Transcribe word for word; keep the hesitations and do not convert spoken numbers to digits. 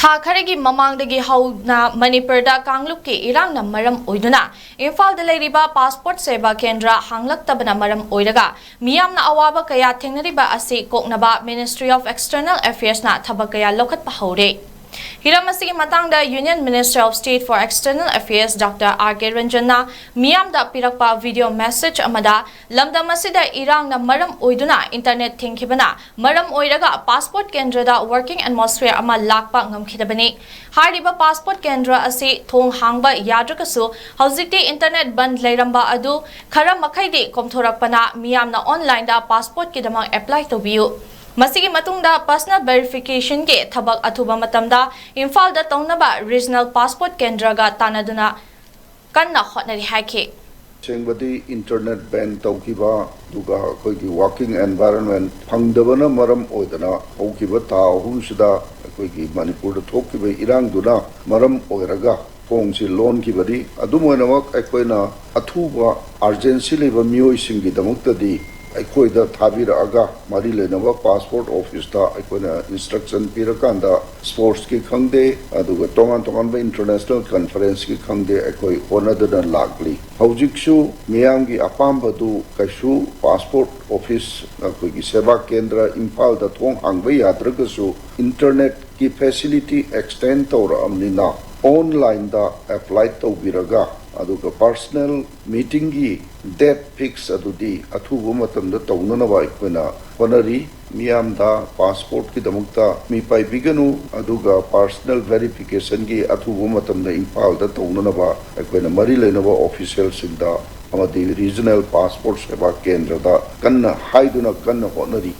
ꯊꯥ ꯈꯔꯒꯤ ꯃꯃꯥꯡꯗꯒꯤ ꯍꯧꯅ ꯃꯅꯤꯄꯨꯔꯗ ꯀꯥꯡꯂꯨꯞꯀꯤ ꯏꯔꯥꯡꯅ ꯃꯔꯝ ꯑꯣꯏꯗꯨꯅ ꯏꯝꯐꯥꯜꯗ ꯂꯩꯔꯤꯕ ꯄꯥꯁꯄꯣꯔꯠ ꯁꯦꯕꯥ ꯀꯦꯟꯗ꯭ꯔ ꯍꯥꯡꯂꯛꯇꯕꯅ ꯃꯔꯝ ꯑꯣꯏꯔꯒ ꯃꯤꯌꯥꯝꯅ ꯑꯋꯥꯕ ꯀꯌꯥ ꯊꯦꯡꯅꯔꯤꯕ ꯑꯁꯤ ꯀꯣꯛꯅꯕ Ministry of External Affairsꯅ ꯊꯕꯛ ꯀꯌꯥ ꯂꯧꯈꯠꯄ ꯍꯧꯔꯦ꯫ ꯍꯤꯔꯝ ꯑꯁꯤꯒꯤ ꯃꯇꯥꯡꯗ Union Minister of State for External Affairs Doctor R K Ranjanꯅ ꯃꯤꯌꯥꯝꯗ ꯄꯤꯔꯛꯄ video message ꯑꯃꯗ, ꯂꯝꯗꯝ ꯑꯁꯤꯗ ꯏꯔꯥꯡꯅ ꯃꯔꯝ ꯑꯣꯏꯗꯨꯅ internet ꯊꯤꯡꯈꯤꯕꯅ ꯃꯔꯝ ꯑꯣꯏꯔꯒ ꯄꯥꯁꯄꯣꯔꯠ ꯀꯦꯟꯗ꯭ꯔꯗ working atmosphere ꯑꯃ ꯂꯥꯛꯄ ꯉꯝꯈꯤꯗꯕꯅꯤ꯫ ꯍꯥꯏꯔꯤꯕ ꯄꯥꯁꯄꯣꯔꯠ ꯀꯦꯟꯗ꯭ꯔ ꯑꯁꯤ ꯊꯣꯡ ꯍꯥꯡꯕ ꯌꯥꯗ꯭ꯔꯒꯁꯨ, ꯍꯧꯖꯤꯛꯇꯤ internet ꯕꯟꯗ ꯂꯩꯔꯝꯕ ꯑꯗꯨ ꯈꯔ ꯃꯈꯩꯗꯤ ꯀꯣꯝꯊꯣꯔꯛꯄꯅ ꯃꯤꯌꯥꯝꯅ onlineꯗ ꯄꯥꯁꯄꯣꯔꯠꯀꯤꯗꯃꯛ apply ꯇꯧꯕꯤꯌꯨ꯫ ꯃꯁꯤꯒꯤ ꯃꯇꯨꯡꯗ personal verificationꯒꯤ ꯊꯕꯛ ꯑꯊꯨꯕ ꯃꯇꯝꯗ ꯏꯝꯐꯥꯜꯗ ꯇꯧꯅꯕ regional ꯄꯥꯁꯄꯣꯔꯠ ꯀꯦꯟꯗ꯭ꯔꯒ ꯇꯥꯟꯅꯗꯨꯅ ꯀꯟꯅ ꯍꯣꯠꯅꯔꯤ ꯍꯥꯏꯈꯤ꯫ ꯑꯁꯦꯡꯕꯗꯤ internet ban ꯇꯧꯈꯤꯕ, ꯑꯗꯨꯒ ꯑꯩꯈꯣꯏꯒꯤ working environment ꯐꯪꯗꯕꯅ ꯃꯔꯝ ꯑꯣꯏꯗꯅ ꯍꯧꯈꯤꯕ ꯊꯥ ꯑꯍꯨꯝꯁꯤꯗ ꯑꯩꯈꯣꯏꯒꯤ ꯃꯅꯤꯄꯨꯔꯗ ꯊꯣꯛꯈꯤꯕ ꯏꯔꯥꯡꯗꯨꯅ ꯃꯔꯝ ꯑꯣꯏꯔꯒ ꯊꯣꯡꯁꯤ ꯂꯣꯟꯈꯤꯕꯅꯤ꯫ ꯑꯗꯨꯝ ꯑꯣꯏꯅꯃꯛ, ꯑꯩꯈꯣꯏꯅ ꯑꯊꯨꯕ urgency ꯂꯩꯕ ꯃꯤꯑꯣꯏꯁꯤꯡꯒꯤꯗꯃꯛꯇꯗꯤ ꯑꯩꯈꯣꯏꯗ ꯊꯥꯕꯤꯔꯛꯑꯒ ꯃꯔꯤ ꯂꯩꯅꯕ ꯄꯥꯁꯄꯣꯔꯠ ꯑꯣꯐꯤꯁꯇ ꯑꯩꯈꯣꯏꯅ instruction ꯄꯤꯔꯀꯥꯟꯗ, sportsꯀꯤ ꯈꯪꯗꯦ, ꯑꯗꯨꯒ ꯇꯣꯉꯥꯟ ꯇꯣꯉꯥꯟꯕ international conferenceꯀꯤ ꯈꯪꯗꯦ, ꯑꯩꯈꯣꯏ ꯍꯣꯠꯅꯗꯨꯅ ꯂꯥꯛꯂꯤ꯫ ꯍꯧꯖꯤꯛꯁꯨ ꯃꯤꯌꯥꯝꯒꯤ ꯑꯄꯥꯝꯕꯗꯨ ꯀꯩꯁꯨ ꯄꯥꯁꯄꯣꯔꯠ ꯑꯣꯐꯤꯁ, ꯑꯩꯈꯣꯏꯒꯤ ꯁꯦꯕꯥ ꯀꯦꯟꯗ꯭ꯔ ꯏꯝꯐꯥꯜꯗ ꯊꯣꯡ ꯍꯥꯡꯕ ꯌꯥꯗ꯭ꯔꯒꯁꯨ, internetꯀꯤ facility extend ꯇꯧꯔꯛꯑꯕꯅꯤꯅ, onlineꯗ apply ꯇꯧꯕꯤꯔꯒ, ꯑꯗꯨꯒ personal meetingꯒꯤ date fix ꯑꯗꯨꯗꯤ ꯑꯊꯨꯕ ꯃꯇꯝꯗ ꯇꯧꯅꯅꯕ ꯑꯩꯈꯣꯏꯅ ꯍꯣꯠꯅꯔꯤ꯫ ꯃꯤꯌꯥꯝꯗ ꯄꯥꯁꯄꯣꯔꯠꯀꯤꯗꯃꯛꯇ ꯃꯤ ꯄꯥꯏꯕꯤꯒꯅꯨ, ꯑꯗꯨꯒ personal verificationꯒꯤ ꯑꯊꯨꯕ ꯃꯇꯝꯗ ꯏꯝꯐꯥꯜꯗ ꯇꯧꯅꯅꯕ ꯑꯩꯈꯣꯏꯅ ꯃꯔꯤ ꯂꯩꯅꯕ officialꯁꯤꯡꯗ ꯑꯃꯗꯤ regional passport ꯁꯦꯕꯥ ꯀꯦꯟꯗ꯭ꯔꯗ ꯀꯟꯅ ꯍꯥꯏꯗꯨꯅ ꯀꯟꯅ ꯍꯣꯠꯅꯔꯤ꯫